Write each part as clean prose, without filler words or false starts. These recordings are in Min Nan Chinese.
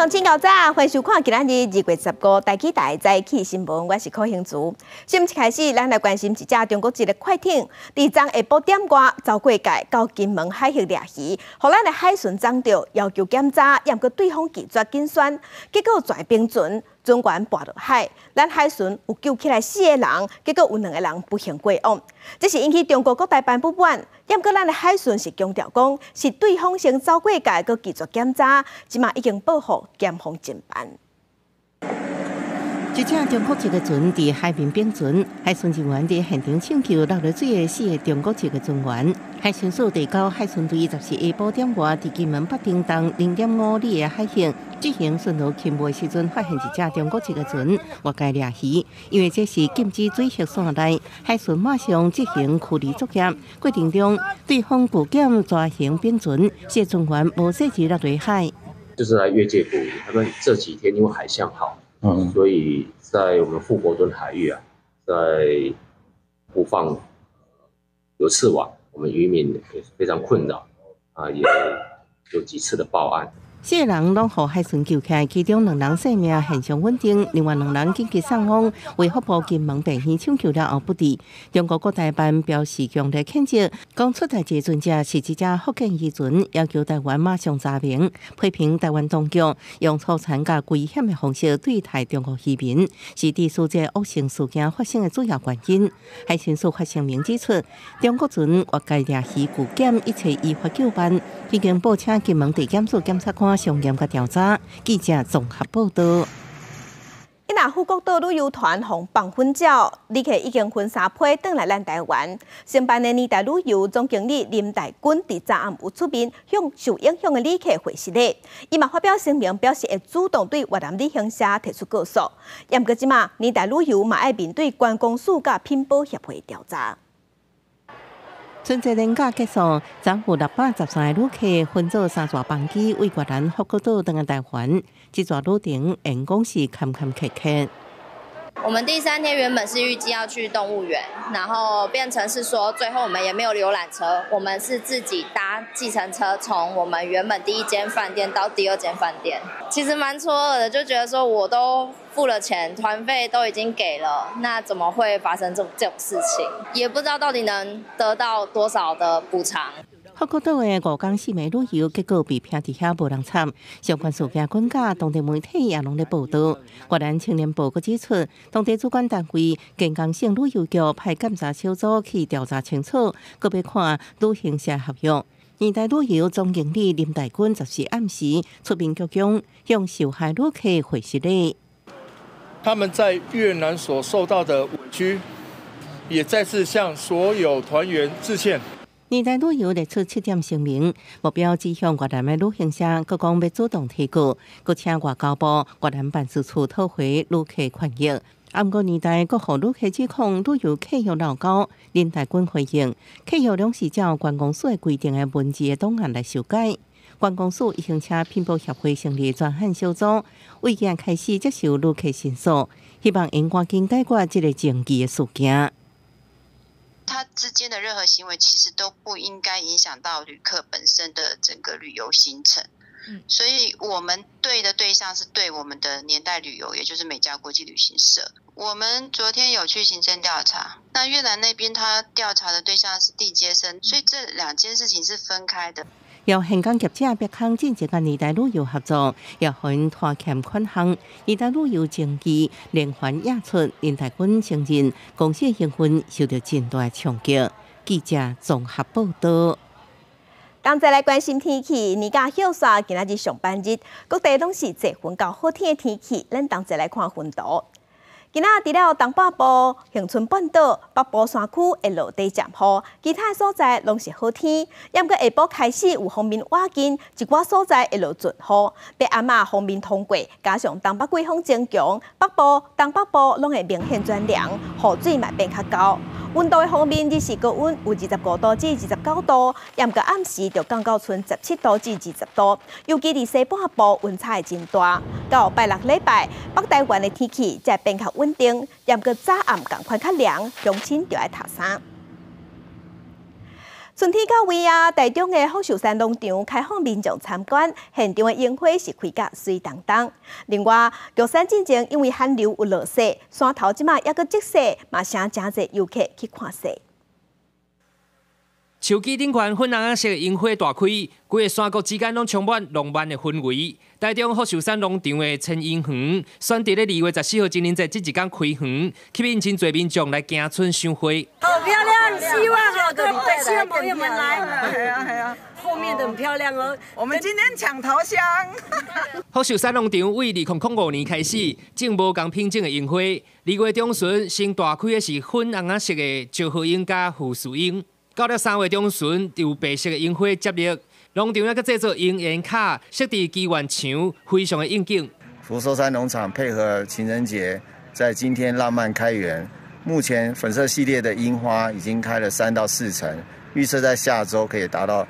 眾請夠早，歡迎收看今仔日2月15台起台早起新聞，我是柯興竹。新聞一開始，咱來關心一隻中國籍的快艇，佇昨下晡點外走過界到金門海域掠魚，予咱的海巡摠著，要求檢查，猶閣對方拒絕緊宣，結果跩冰船，船員跋落海，咱海巡有救起來四个人，結果有兩个人不幸過往。這是引起中國各台辦不滿，猶閣咱的海巡是強調講，是對方先走過界，閣拒絕檢查，這馬已經報予檢方偵辦。一隻中國籍的船佇海面冰船，海巡人員佇現場搶救落佇水的四個中國籍的船員。海巡署第九海巡隊14下晡點外，佇金門北屏東0.5里的海域執行巡邏勤務的時陣，發現一隻中國籍的船越界掠魚。因為這是禁止水域線內，海巡馬上執行驅離作業。過程中，對方拒檢跩行冰船，四個船員無細緻落佇海。就是來越界捕魚，他們這幾天因為海象好。所以在我們富國墩海域啊，在布放有刺網，我們漁民也非常困擾啊，也有幾次的報案。四個人攏予海巡救起來，其中兩人生命現象穩定，另外兩人緊急送往衛福部金門病院搶救了後不治。中國國台辦表示強烈譴責，講出代誌船隻是一隻福建漁船，要求台灣馬上查明，批評台灣當局用粗殘佮危險的方式對待中國漁民，是致使這惡性事件發生的主要原因。海巡署發聲明指出，中國船越界掠魚拒檢，一切依法究辦，已經報請金門地檢署檢察官上嚴格調查。記者綜合報道。伊若富國島旅遊團予放粉鳥，旅客已經分三批轉來咱台灣。承辦的年代旅遊總經理林大軍佇昨暗有出面向受影響的旅客回失禮，伊嘛發表聲明表示會主動對越南旅行社提出告訴。毋過這馬年代旅遊嘛愛面對觀光署佮品保協會調查。春節連假結束，昨有613個旅客分做三座班機，對越南富國島轉來台灣。這段旅程緣講是坎坎坷坷。我們第三天原本是預計要去動物園，然後變成是說最後我們也沒有遊覽車，我們是自己搭計程車從我們原本第一間飯店到第二間飯店。其實蠻錯愕的，就覺得說我都付了錢，團費都已經給了，那怎麼會發生這種事情？也不知道到底能得到多少的補償。富國島的5天4暝旅遊，結果被騙佇遐無人參，相關事件滾價，當地媒體也攏咧報導。越南青年報閣指出，當地主管單位健康省旅遊局派檢查小組去調查清楚，閣欲看旅行社合約。年代旅遊總經理林大軍14暗時出面鞠躬，向受害旅客回失禮。他們在越南所受到的委屈，也再次向所有團員致歉。年代旅遊列出七點聲明，目標指向越南的旅行社，閣講欲主動提告，閣請外交部越南辦事處討回旅客權益。毋過年代閣予旅客指控旅遊契約漏勾，林大軍回應，契約攏是照觀光署的規定的文字的檔案來修改。觀光署已經請品保協會成立專案小組，為今開始接受旅客申訴，希望𪜶趕緊解決這個爭議的事件。他之間的任何行為，其實都不應該影響到旅客本身的整個旅遊行程。所以我們對的對象是對我們的年代旅遊，也就是美加國際旅行社。我們昨天有去行政調查，那越南那邊他調查的對象是地接生，所以這兩件事情是分開的。由香港業者別空進前佮年代旅遊合作，也予𪜶拖欠款項。年代旅遊爭議連環惹出，林大軍承認公司營運受到真大衝擊。記者綜合報道。同齊來關心天氣，年假歇煞，今仔日上班日，各地攏是濟雲到好天的天氣。咱同齊來看雲圖。今仔除了東半部、恆春半島、北部山區會落短暫雨，其他所在攏是好天。毋過下晡開始有鋒面倚近，一寡所在會落陣雨。欲暗仔鋒面通過，加上東北季風增強，北部、東北部攏會明顯轉涼，雨水嘛變較厚。溫度的方面，日時高溫有25度至29度，毋過暗時就降到賰17度至20度。尤其佇西半部溫差會真大。到拜六禮拜，北台灣的天氣才會變較穩定，毋過早暗仝款較涼，鄉親就愛疊衫。春天到位啊，台中的福壽山農場開放民眾參觀，現場的櫻花是開甲媠當當。另外，玉山進前因為寒流有落雪，山頭這馬猶閣積雪，嘛吸引誠濟遊客去看雪。樹枝頂懸粉紅色櫻花大開，規个山谷之間攏充滿浪漫的氛圍。台中福壽山農場的千櫻園，選佇咧2月14號情人節這一天開園，吸引真濟民眾來行春賞花。好漂亮，希望哦，對對，希望朋友們來。係啊係啊，後面的很漂亮哦。我們今天搶頭香。福壽山農場為2005年開始種無仝品種的櫻花，2月中旬先大開的是粉紅色的石斛櫻佮富士櫻。到了3月中旬，有白色的櫻花接力。農場猶閣製作櫻園卡，設置祈願牆，非常的應景。福壽山農場配合情人節，在今天浪漫開園。目前粉色系列的櫻花已經開了3到4成，預測在下週可以達到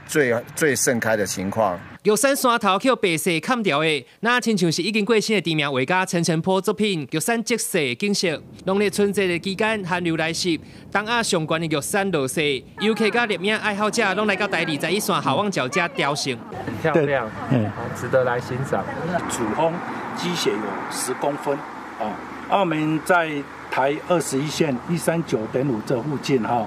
最最盛開的情況。玉山山頭予白雪崁著的，若親像是已經過身的知名畫家陳澄波作品《玉山積雪》景色。農曆春節的期間，寒流來襲，東亞上懸的玉山落雪，遊客佮攝影愛好者攏來到台21線好望角遮朝聖。很漂亮，值得來欣賞。主峰積雪有10公分，啊，我們在台21線139.5這附近哈，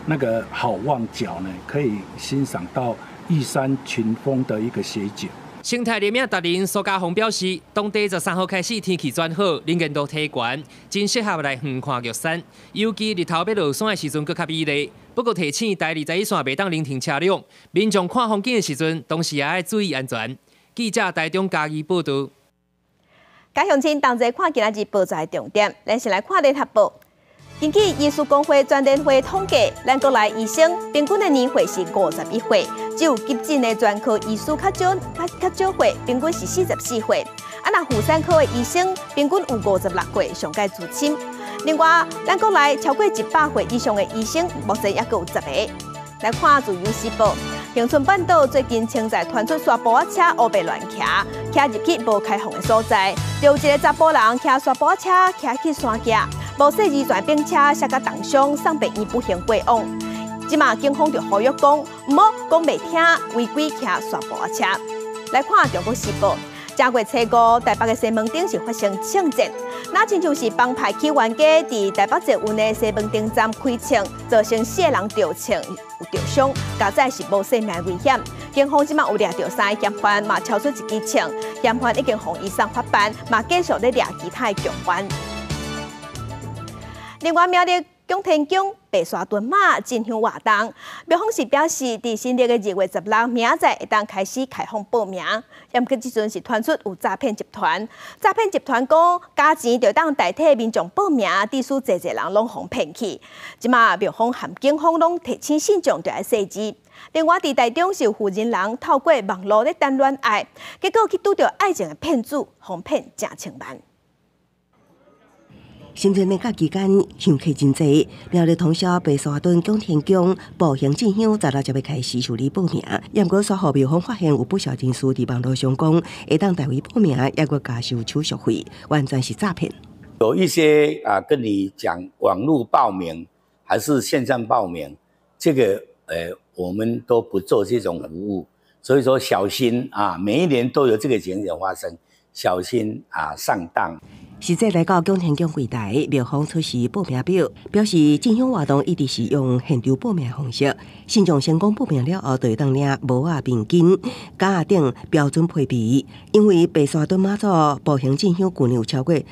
那個好望角呢，可以欣賞到玉山群峰的一個雪景。生態攝影達人蘇家宏表示，當地13號開始天氣轉好，能見度提懸，真適合來遠看玉山。尤其日頭欲落山的時陣，閣較美麗。不過提醒台21線袂當臨停車輛，民眾看風景的時陣，同時也愛注意安全。記者台中嘉義報導。佮鄉親同齊看今仔日報紙的重點，咱先來看聯合報。根據醫師公會全聯會統計，咱國內醫生平均的年歲是51歲，只有急診的專科醫師較少，較較少歲，平均是44歲。啊，若婦產科的醫生平均有56歲，上蓋資深。另外，咱國內超過100歲以上的醫生，目前猶閣有10個。來看自由時報，恆春半島最近清在傳出沙埔仔車烏白亂騎，騎入去無開放的所在，就有一个查埔人騎沙埔仔車騎去山腳，無繫安全並車，摔甲重傷，送病院不幸過往。這馬警方就呼籲講，毋好講袂聽，違規騎沙埔仔車。來看中國時報，正月初五，台北的西門町是發生槍戰，若親像是幫派起冤家，佇台北捷運的西門町站開槍，造成四个人著槍有著傷，加載是無性命危險。警方這馬有掠著三个嫌犯，嘛抄出一支槍，嫌犯已經予移送法辦，嘛繼續咧掠其他的共犯。另外，苗栗拱天宮白沙屯媽進香活動，廟方是表示，佇新曆的2月16，明仔載會當開始開放報名。毋過這陣是傳出有詐騙集團，詐騙集團講加錢就當代替民眾報名，致使濟濟人攏予騙去。這馬廟方和警方攏提醒信眾著愛細緻。另外，佇台中是有婦人人透過網路咧談戀愛，結果去拄著愛情的騙子，予騙成千萬。新春連假期間，香客真濟。苗栗通霄白沙屯拱天宮步行進香，十六就欲開始受理報名。毋過，煞予廟方發現有不少人士佇網路上講，會當代為報名，猶閣加收手續費，完全是詐騙。有一些啊，跟你講網路報名還是線上報名，這個我們都不做這種服務，所以說小心啊，每一年都有這個情形發生，小心啊上當。實際來到拱天宮櫃檯，廟方出示報名表，表示進香活動一直是用現場報名方式。信眾成功報名了後，就會當領帽仔、面巾、夾仔等標準配備。因為白沙屯媽祖步行進香，舊年有超過11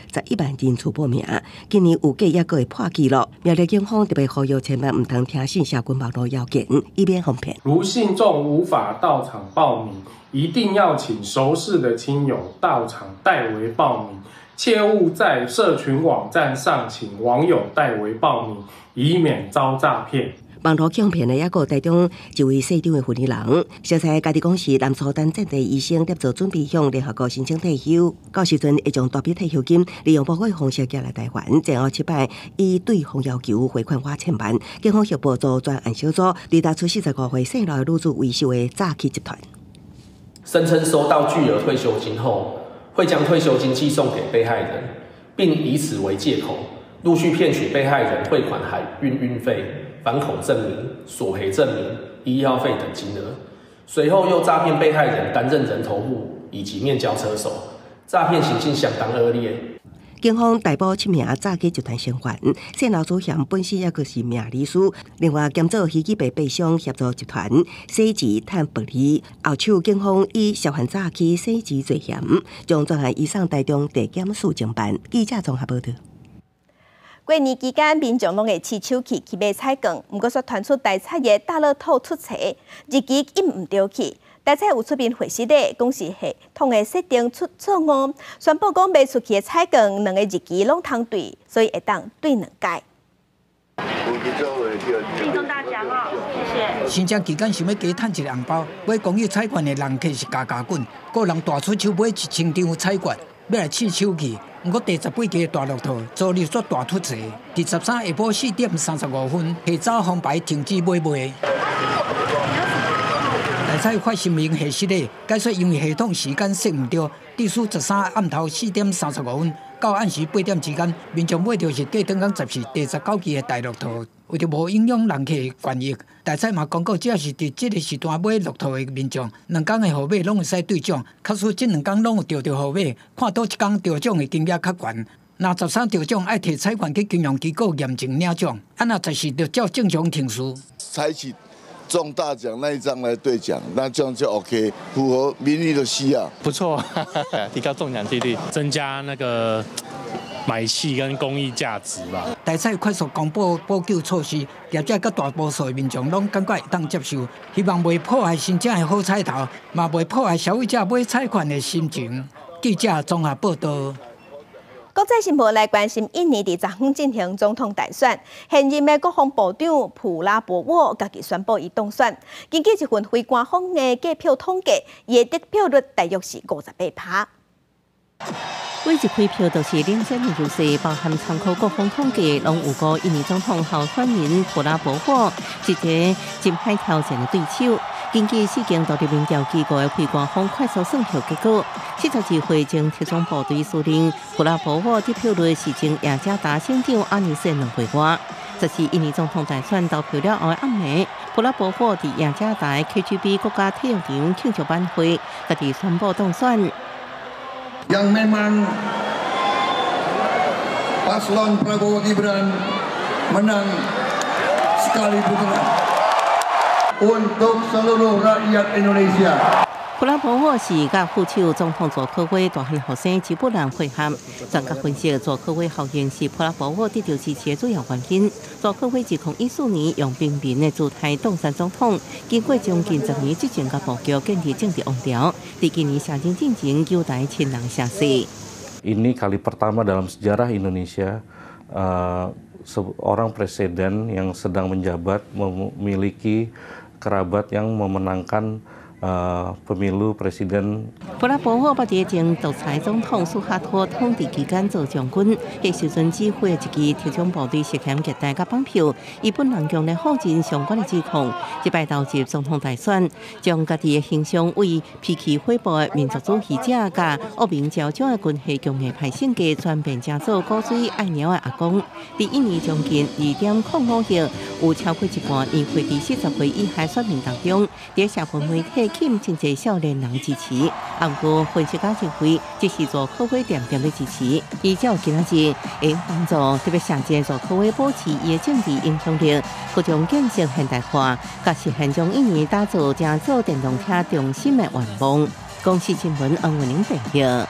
萬人次報名，今年預計猶閣會破紀錄。苗栗警方特別呼籲千萬毋通聽信社群網路謠言，以免予騙。如信眾無法到場報名，一定要請熟識的親友到場代為報名。切勿在社群網站上請網友代為報名，以免遭詐騙。網路詐騙的猶閣台中一位姓張的婦女人，熟似家己講是南蘇丹戰地醫生，協助準備向聯合國申請退休，到時陣會將大筆退休金利用報稅方式寄來台灣，前後七擺以對方要求匯款逾千萬，警方協報組專案小組追查出45歲姓劉的女子為首的詐欺集團，聲稱收到巨額退休金後，會將退休金寄送給被害人，並以此為借口，陸續騙取被害人匯款海運運費、反恐證明、索賠證明、醫藥費等金額。隨後又詐騙被害人擔任人頭戶以及面交車手，詐騙行徑相當惡劣。警方逮捕七名詐欺集團成員，謝老祖賢本身抑閣是命理師，另外兼做虛擬幣幣商協助集團洗錢趁暴利。後手警方以涉犯詐欺洗錢罪嫌，將專案移送台中地檢署偵辦。記者綜合報導。過年期間，民眾攏會試手氣去買彩券，毋過煞傳出大彩的大樂透出錯，日期印毋著去。大彩有出面回釋的，講是系統的設定出錯誤，宣布講賣出去的彩券兩个日期攏通對，所以會當對兩改。祝大獎哦，謝謝。新春期間想欲加趁一个紅包，買公益彩券的人客是加加滾，個人大出手買1000張彩券，欲來試手氣。毋過第18期大樂透昨日煞大出錯，佇13下晡4點35分，提早封牌停止買賣。大彩發聲明核實的，解說因為系統時間設毋對，致使13暗頭4點35分到暗時8點之間，民眾買著是隔轉工14第19期的大樂透，為著無影響人客權益，大彩嘛公告，只要是佇這个時段買樂透的民眾，兩工的號碼攏會使對獎。假使這兩工攏有著著號碼，看佗一工著獎的金額較懸。若13著獎，愛提彩券去金融機構驗證領獎，啊若14就照正常程序。採取中大獎那一張來兌獎，那這樣就 OK，符合民意的需要。不錯，提高中獎幾率，增加那個買氣跟公益價值吧。大彩快速公布補救措施，業者佮大多數的民眾攏感覺會當接受，希望袂破壞新正的好彩頭，嘛袂破壞消費者買彩券的心情。記者綜合報導。國際新聞來關心，印尼佇昨昏進行總統大選，現任的國防部長普拉博沃家己宣布伊當選。根據一份非官方的計票統計，伊的得票率大約是58%。每一開票都是領先的優勢，包含參考各方統計，攏有個印尼總統候選人普拉博沃一個真歹挑戰的對手。根據四間獨立民調機構的非官方快速算票結果，72歲前特種部隊司令普拉博沃得票率是前雅加達省長阿尼斯兩倍外。這是印尼總統大選投票了後的暗暝，普拉博沃佇雅加達 KGB 國家體育場慶祝晚會，家己宣布當選。 Yang memang paslon Prabowo Gibran menang sekali putaran untuk seluruh rakyat Indonesia。普拉博沃是佮副手總統佐科威大漢後生吉布蘭會合，專家分析佐科威效應是普拉博沃得到支持的主要原因。佐科威2014年用平民的姿態當選總統，經過將近10年執政佮布局建立政治王朝，佇今年卸任進前糾台親人下死。 Ini kali pertama dalam sejarah Indonesia seorang presiden yang sedang menjabat memiliki kerabat yang memenangkan pemilu presiden。普拉博沃捌佇前獨裁總統蘇哈托統治期間做將軍，彼時陣指揮一支特種部隊涉嫌虐待佮綁票，伊本人強烈否認相關的指控。這擺投入總統大選，將家己的形象為脾氣火爆的民族主義者佮惡名昭彰的軍事強硬派性格轉變成做古錐愛貓的阿公。佇印尼將近2.05億，有超過一半年歲佇40歲以下選民當中，佇社群媒體吸引真濟少年人支持。毋過分析家認為，這是佐科威恬恬的支持，伊才有今仔日會幫助特別卸任佐科威保持伊的政治影響力，閣將建設現代化，佮實現將印尼打造成做電動車中心的願望。公視新聞黃文玲報導。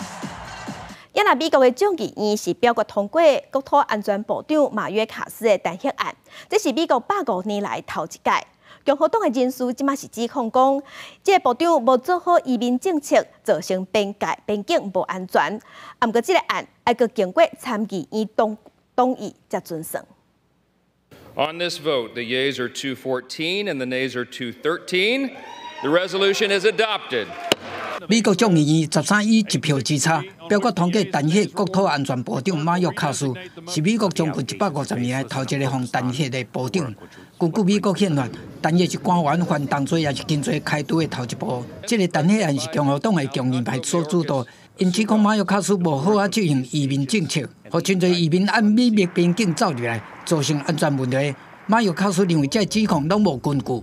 也若美國的眾議院是表決通過國土安全部長馬約卡斯的彈劾案，這是美國150年來頭一擺。共和黨的人士這馬是指控講，這个部長無做好移民政策，造成邊界邊境無安全。啊，毋過這个案愛閣經過參議院同意才準算。 On this vote, the yeas are 214 and the nays are 213. The resolution is adopted. 美國眾議院13以一票之差表決通過彈劾國土安全部長馬約卡斯，是美國將近150年來頭一個予彈劾的部長。根據美國憲法，彈劾是官員犯重罪抑是輕罪開除的頭一步。這個彈劾案是共和黨的強硬派所主導，𪜶指控馬約卡斯無好好執行移民政策，予真濟移民按秘密邊境走入來，造成安全問題。馬約卡斯認為這指控攏無根據。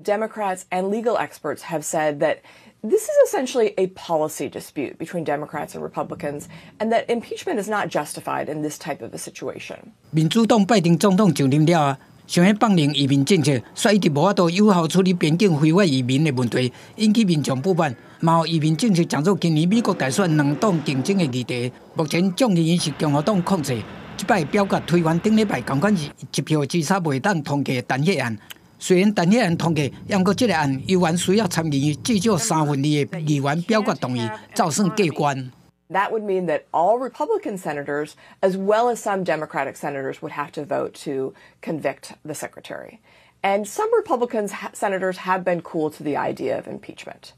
Democrats and legal experts have said that this is essentially a policy dispute between Democrats and Republicans, and that impeachment is not justified in this type of a situation. 民主黨拜登總統就任了後，想欲放任移民政策，煞一直無法度有效處理邊境非法移民的問題，引起民眾不滿。嘛予移民政策成做今年美國大選兩黨競爭的議題。目前眾議院是共和黨控制，這擺表決推翻頂禮拜仝款是一票之差袂當通過彈劾案。雖然彈劾案通過，毋過這个案猶原需要參議院至少2/3的議員表決同意，才算過關。 That would mean that all Republican senators, as well as some Democratic senators, would have to vote to convict the secretary. And some Republican senators have been cool to the idea of impeachment.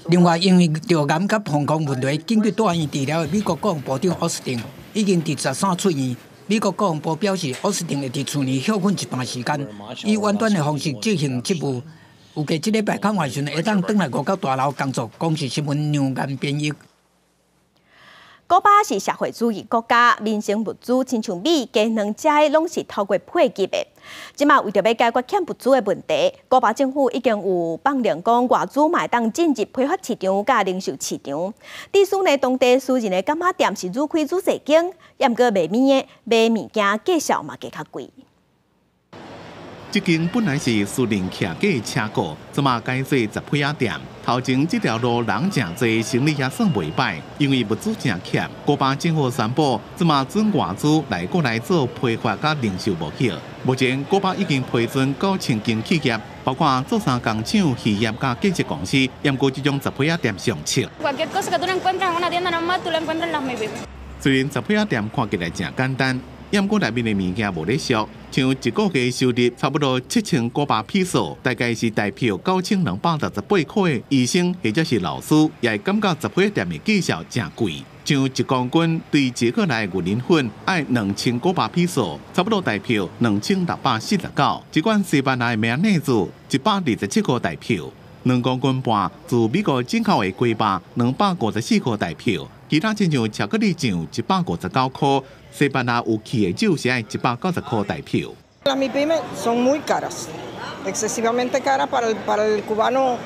另外，因為著癌佮膀胱問題緊急住院治療的美國國防部長奧斯汀已經佇13出院。美國國防部表示，奧斯汀會佇厝內歇睏一段時間，以遠端的方式執行職務。預計這禮拜較晚時會當轉來五角大樓工作。公視新聞梁岩編譯。古巴是社會主義國家，民生物資親像米、雞卵這攏是透過配給的。這馬為著欲解決欠物資的問題，古巴政府已經有放令講外資嘛會當進入批發市場佮零售市場。致使呢，當地私人的柑仔店是愈開愈濟間，猶毋過賣物的賣物件價數嘛加較貴。這間本來是私人徛家車庫，這馬改做雜批仔店。頭前這條路人誠濟，生意也算袂䆀，因為物資誠欠。古巴政府宣布，這馬准外資來國內做批發佮零售貿易。目前，古巴已經批准9000間企業，包括做衫工廠、漁業佮建設公司，毋過這種雜批仔店上笑。雖然雜批仔店看起來誠簡單，毋過內面的物件無咧俗，像一個月收入差不多7000古巴披索，大概是台票9268塊的醫生或者是老師，也會感覺雜批店的價數誠貴。像1公斤對捷克來的雲林粉，愛2000古巴披索，差不多台票2649。一罐西班牙的馬鈴薯，127塊台票。2公斤半自美國進口的雞肉，254塊台票。其他親像巧克力醬，159塊。西班牙有氣的酒是愛190塊台票。 Las mipymes son muy caras, excesivamente caras para el cubano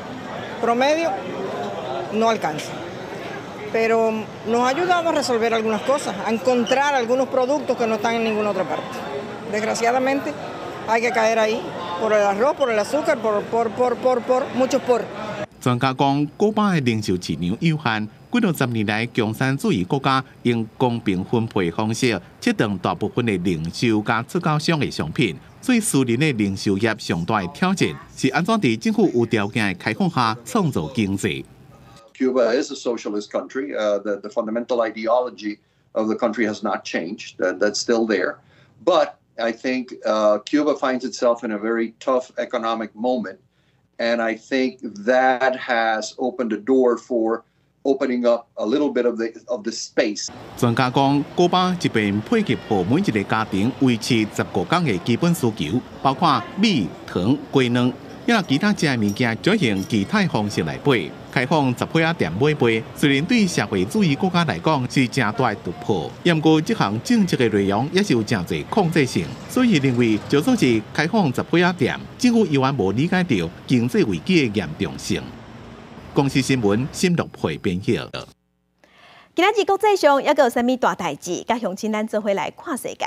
promedio, no alcanza. Pero nos ha ayudado a resolver algunas cosas, a encontrar algunos productos que no están en ninguna otra parte. Desgraciadamente hay que caer ahí por el arroz, por el azúcar, por, por, por, por, por, muchos por. 專家講，古巴的零售市場有限，幾若十年來，共產主義國家用公平分配方式切斷大部分的零售佮出口商的商品，所以私人的零售業上大的挑戰是按怎佇政府有條件的開放下創造經濟。 Cuba is a socialist country. The fundamental ideology of the country has not changed. That's still there. But I think Cuba finds itself in a very tough economic moment. And I think that has opened the door for opening up a little bit of the space. 專家講，古巴這邊配給予每一個家庭維持15天的基本需求，包括米、糖、雞卵，抑其他食的物件，就用其他方式來買。開放雜批仔店買賣，雖然對社會主義國家來講是誠大的突破，毋過這項政策的內容也是有誠濟控制性，所以認為就算是開放雜批仔店，政府猶原無理解著經濟危機的嚴重性。公視新聞新樂培編譯。今仔日國際上猶閣有啥物大代誌？佮鄉親咱做伙來看世界。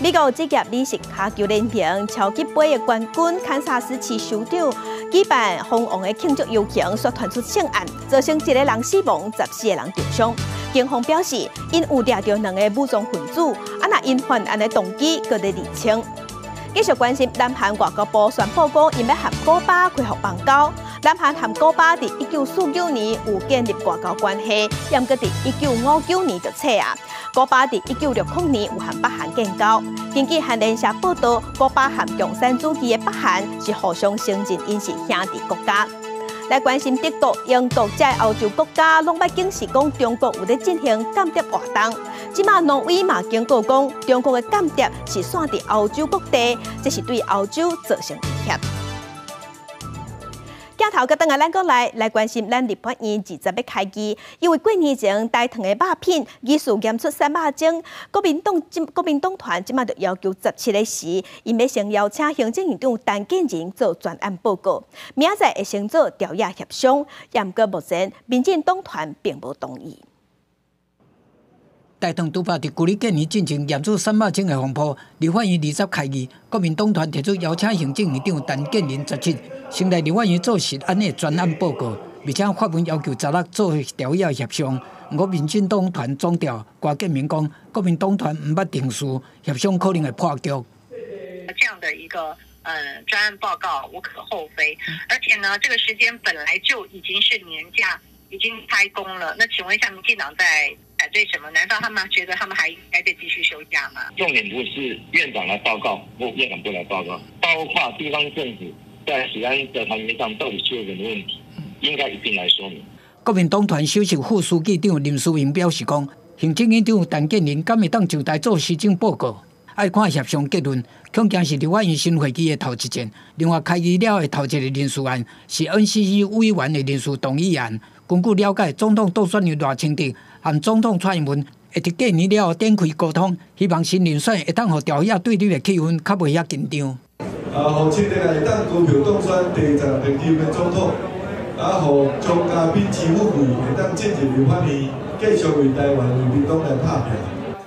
美國職業美式跤球聯盟超級盃的冠軍堪薩斯市首長舉辦封王的慶祝遊行，煞傳出槍案，造成一個人死亡，14個人受傷。警方表示，𪜶有掠著兩个武裝分子，啊若𪜶犯案的動機閣咧釐清。繼續關心，南韓外交部宣布講，𪜶欲和古巴恢復邦交。南韓和古巴佇1949年有建立外交關係，毋過佇1959年就切啊。古巴佇1960年有和北韓建交。根據韓聯社報道，古巴和共產主義的北韓是互相承認𪜶是兄弟國家。來關心德國、英國這歐洲國家，攏捌警示講中國有咧進行間諜活動。這馬挪威嘛警告講，中國的間諜是散佇歐洲各地，這是對歐洲造成威脅。鏡頭閣轉來咱國內來關心咱立法院二十欲開議，因為過年前台糖的肉品疑似驗出瘦肉精，國民黨團這馬就要求17日時，𪜶欲先邀請行政院長陳建仁做專案報告，明仔載會先做朝野協商，毋過目前民進黨團並無同意。台糖豬肉佇舊年過年進前驗出瘦肉精的風波，立法院20開議，國民黨團提出邀請行政院長陳建仁17先來立法院做食安的專案報告，而且發文要求16做朝野協商。毋過民進黨團總召郭建明講，國民黨團毋捌程序，協商可能會破局。這樣的一個專案報告無可厚非，而且呢，這個時間本來就已經是年假，已經開工了。那請問一下，民進黨在反對什麼？難道他們覺得他們還應該再繼續休假嗎？重點不是院長來報告，或院長不來報告，包括地方政府在食安的環節上到底出了什麼問題，應該一併來說明。國民黨團首席副書記長林淑榮表示講，行政院長陳建仁敢會當上台做施政報告，愛看協商結論，恐驚是立法院新會期的頭一戰。另外開議了的頭一个人事案是 NCC 委員的人事動議案。根據了解，總統當選人賴清德和總統蔡英文會佇過年了後展開溝通，希望新人選會當予朝野對立的氣氛較袂遐緊張。啊，予清德會當高票當選第16任的總統，啊，予張嘉賓支付會會當進入立法院，繼續為台灣為民黨來拍拼。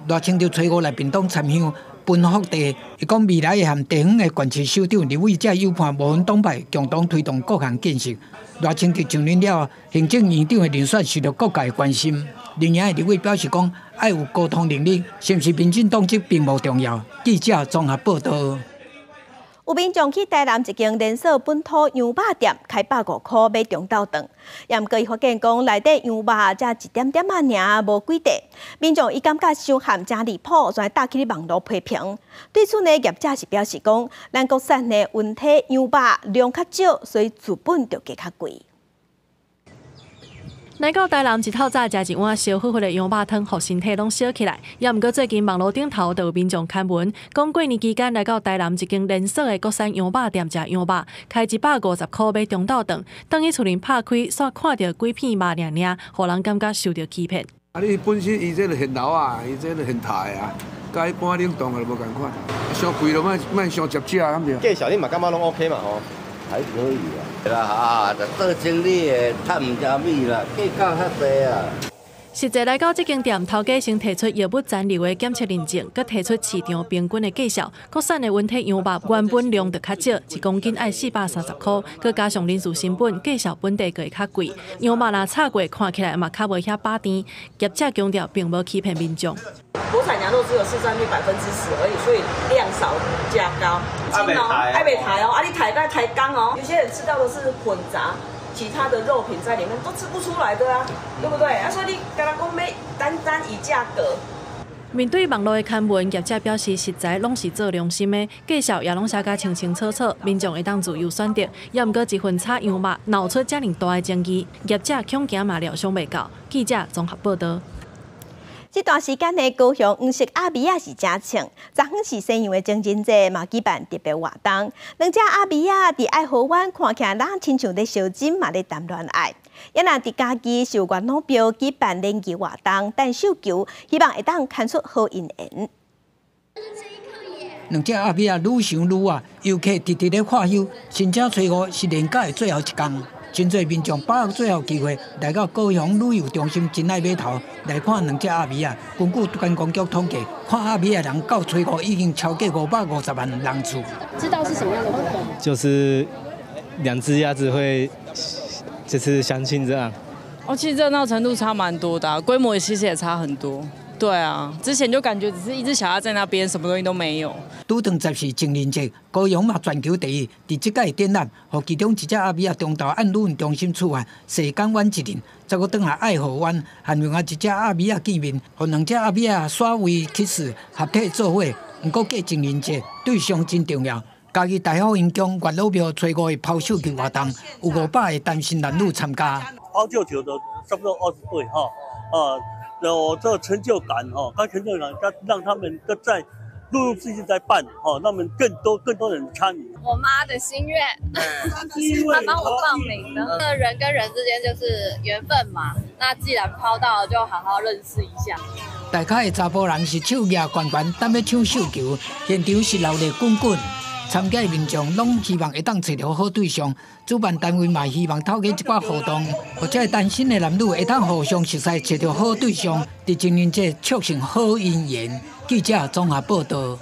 賴清德初五來屏東參香分福地，伊講未來會和地方的縣市首長、立委這友伴無分黨派，共同推動各項建設。賴清德上任了後，行政院長的人選受到各界關心。另外的立委表示講，愛有溝通能力，是毋是民進黨籍並無重要。記者綜合報道。有民眾去台南一間連鎖本土羊肉店，開150箍買中晝頓，毋過伊發現講內底羊肉才一點點仔爾，無幾塊。民眾伊感覺傷譀誠離譜，就打去網路批評。對此呢，業者是表示講，咱國產的溫體羊肉量較少，所以成本就加較貴。來到台南一透早食一碗燒乎乎的羊肉湯，予身體攏燒起來。也毋過最近網路頂頭就有民眾刊文，講過年期間來到台南一間連鎖的國產羊肉店食羊肉，開150箍買中晝頓，轉去厝裡拍開，煞看著幾片肉爾爾，予人感覺受著欺騙。啊！你本身伊這個現流啊，伊這個現刣的啊，佮一般冷凍的無仝款，傷貴就莫傷接食，敢對？價錢你嘛感覺攏 OK 嘛吼？還可以啊。啦啊，做生意的趁毋少米啦，計較較濟啊。實際來到這間店，頭家先提出藥物殘留的檢測認證，閣提出市場平均的價數。國產的溫體羊肉原本量就較少，一公斤愛430箍，閣加上人事成本，價數本地閣會較貴。羊肉若炒過，看起來嘛較無遐飽甜。業者強調，並無欺騙民眾。國產羊肉只有市占率10%而已，所以量少價高。愛袂刣，愛袂刣哦，啊你刣愛刣工哦。有些人吃到的是混雜其他的肉品在裡面，都吃不出來的啊，對不對？啊，所以你敢若講欲單單以價格。面對網路的刊文，業者表示食材攏是做良心的，價數也攏寫甲清清楚楚，民眾會當自由選擇。也毋過一份炒羊肉鬧出遮爾大的爭議，業者恐驚嘛料想袂到。記者綜合報道。這段時間呢，高雄黃色鴨米仔是誠衝，昨昏是西洋的情人節，嘛舉辦特別活動。兩隻鴨米仔佇愛河灣看起來，若親像咧相親，嘛咧談戀愛。也若佇嘉義是月老廟舉辦聯誼活動，擲繡球，希望會當牽出好姻緣。兩隻鴨米仔愈想愈愛，遊客直直咧喝休，申請初五是連假的最後一工。真濟民眾把握最後機會來到高雄旅遊中心真愛碼頭來看兩隻鴨米仔。根據觀光局統計，看鴨米仔的人到初五已經超過550萬人次。知道是什麼樣的活動？就是兩隻鴨子會就是相親這樣。哦，其實熱鬧程度差蠻多的，規模其實也差很多。對啊，之前就感覺只是一隻小鴨在那邊，什麼東西都沒有。拄當14情人節，高雄嘛全球第一，佇這屆展覽，予其中一隻鴨米仔中晝按旅遊中心出發，踅港灣一輪，再閣轉來愛河灣，和另外一隻鴨米仔見面，予兩隻鴨米仔煞位起勢合體做伙。毋過過情人節對象真重要。嘉義大福雲宮月老廟初五的拋繡球活動，有500個單身男女參加。拋繡球的差不多20對哈，啊，有這個成就感哈，該成就感，讓他們都在陸陸續續在辦，哦，那麼更多更多人參與。我媽的心願，她幫我報名的。那人跟人之間就是緣分嘛，那既然拋到，就好好認識一下。大家的查埔人是手舉懸懸，等欲搶繡球，現場是熱鬧滾滾。參加的民眾攏希望會當揣著好對象，主辦單位嘛希望透過這寡活動，予這个單身的男女會當互相熟似，揣著好對象，佇情人節促成好姻緣。記者綜合報道。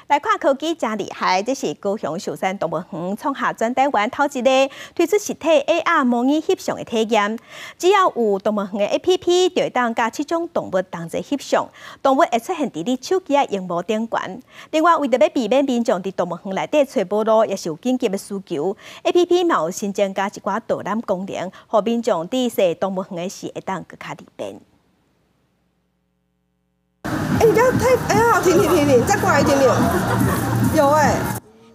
來看科技誠厲害，這是高雄壽山動物園創下全台灣頭一个推出實體 AR 模擬翕相的體驗。只要有動物園的 APP，就會當佮七種動物同齊翕相，動物會出現佇你手機的螢幕頂懸。另外，為著欲避免民眾佇動物園內底揣無路，抑是有緊急的需求，APP 嘛有新增加一寡導覽功能，予民眾佇踅動物園的時會當閣較利便。欸，你不要太，哎呀，停停停停，再過來一點點，有欸。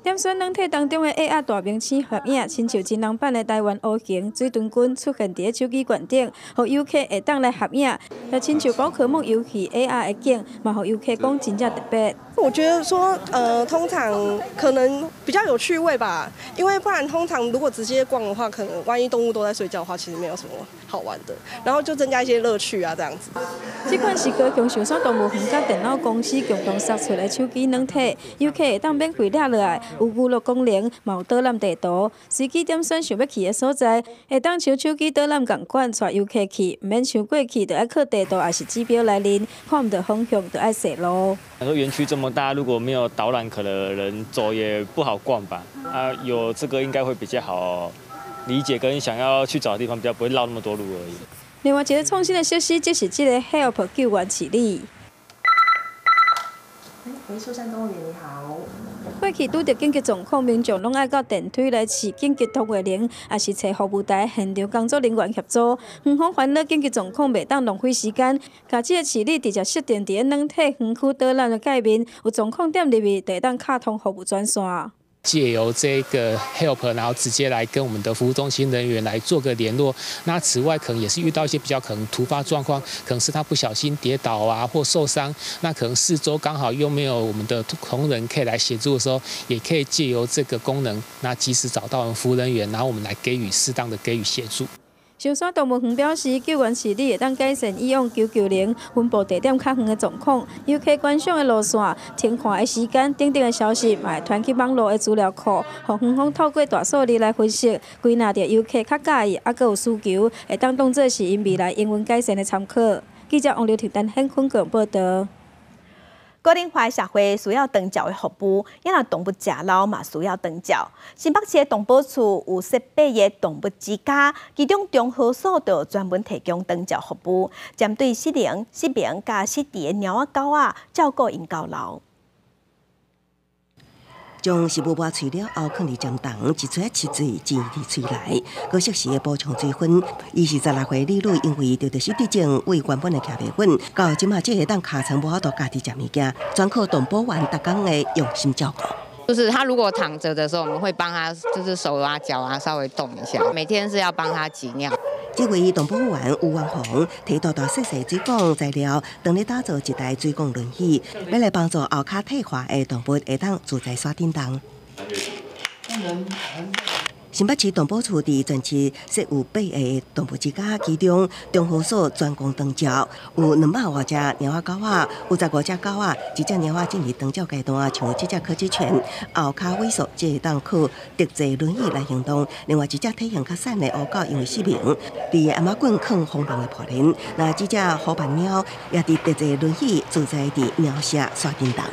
點選軟體當中的 AR 大明星合影，親像真人版的台灣烏熊水豚君出現佇咧手機懸頂，予遊客會當來合影。也親像寶可夢遊戲 AR 的景，嘛予遊客講真正特別。我覺得說，通常可能比較有趣味吧，因為不然通常如果直接逛的話，可能萬一動物都在睡覺的話，其實沒有什麼好玩的。然後就增加一些樂趣啊，這樣子。這款是高雄壽山動物園佮電腦公司共同設出的手機軟體，遊客會當免費掠落來，有娛樂功能，嘛有導覽地圖，隨機點選想欲去的所在，會當像手機導覽仝款帶遊客去，毋免像過去著愛靠地圖抑是指標來認，看毋著方向著愛踅路。說園區這麼大，如果沒有導覽，可能人走也不好逛吧。啊，有這個應該會比較好理解，跟想要去找的地方比較不會繞那麼多路而已。另外一个創新的設施，則是這个 Help 救援飼理。喂，壽山動物園你好。過去拄著緊急狀況，民眾攏愛到電梯來試緊急通話鈴，抑是揣服務台現場工作人員協助。園方煩惱緊急狀況袂當浪費時間，共這个飼理直接設定佇咧軟體園區導覽的界面，有狀況點入去，就會當敲通服務專線。借由這個 help，然後直接來跟我們的服務中心人員來做個聯絡。那此外，可能也是遇到一些比較可能突發狀況，可能是他不小心跌倒啊，或受傷，那可能四周剛好又沒有我們的同仁可以來協助的時候，也可以借由這個功能，那及時找到我們服務人員，然後我們來給予適當的給予協助。壽山動物園表示，救援飼理會當改善以往求救鈴分布地點較遠的狀況，遊客觀賞的路線、停看的時間等等的消息，嘛會傳去網路的資料庫，予園方透過大數據來分析，歸納著遊客較佮意，猶閣有需求，會當當做是𪜶未來營運改善的參考。記者王劉婷、陳顯坤報導。高齡化社會需要長照的服務，抑若動物食老嘛需要長照。新北市的動保處有設八个動物之家，其中中和所就專門提供長照服務，針對失能、失明佮失智的貓仔狗仔，照顧𪜶到老。將食物抹喙了後，囥佇針筒，一撮揤水，甜佇喙內，閣適時的補充水分。伊是16歲女女，因為得著失智症，胃原本會徛袂穩，到這馬這會當尻床無法度家己食物件，全靠動保員逐工的用心照顧。就是他如果躺著的時候，我們會幫他，就是手啊腳啊稍微動一下。每天是要幫他擠尿。這位動保員吳萬紅提大大細細水管材料，當咧打造一台水管輪椅，欲來幫助後跤退化的動物會當自在徙振動。新北市動保處佇全市設有八个動物之家，其中中和所專攻長照，有200外隻貓仔狗仔，有15隻狗仔，一隻貓仔進入長照階段，像這隻柯基犬，後跤萎縮，才會當靠特製輪椅來行動。另外一隻體型較瘦的烏狗，因為失明，佇頷仔棍囥風浪的破鏈。那這隻虎斑貓也佇特製輪椅自在佇貓舍徙振動。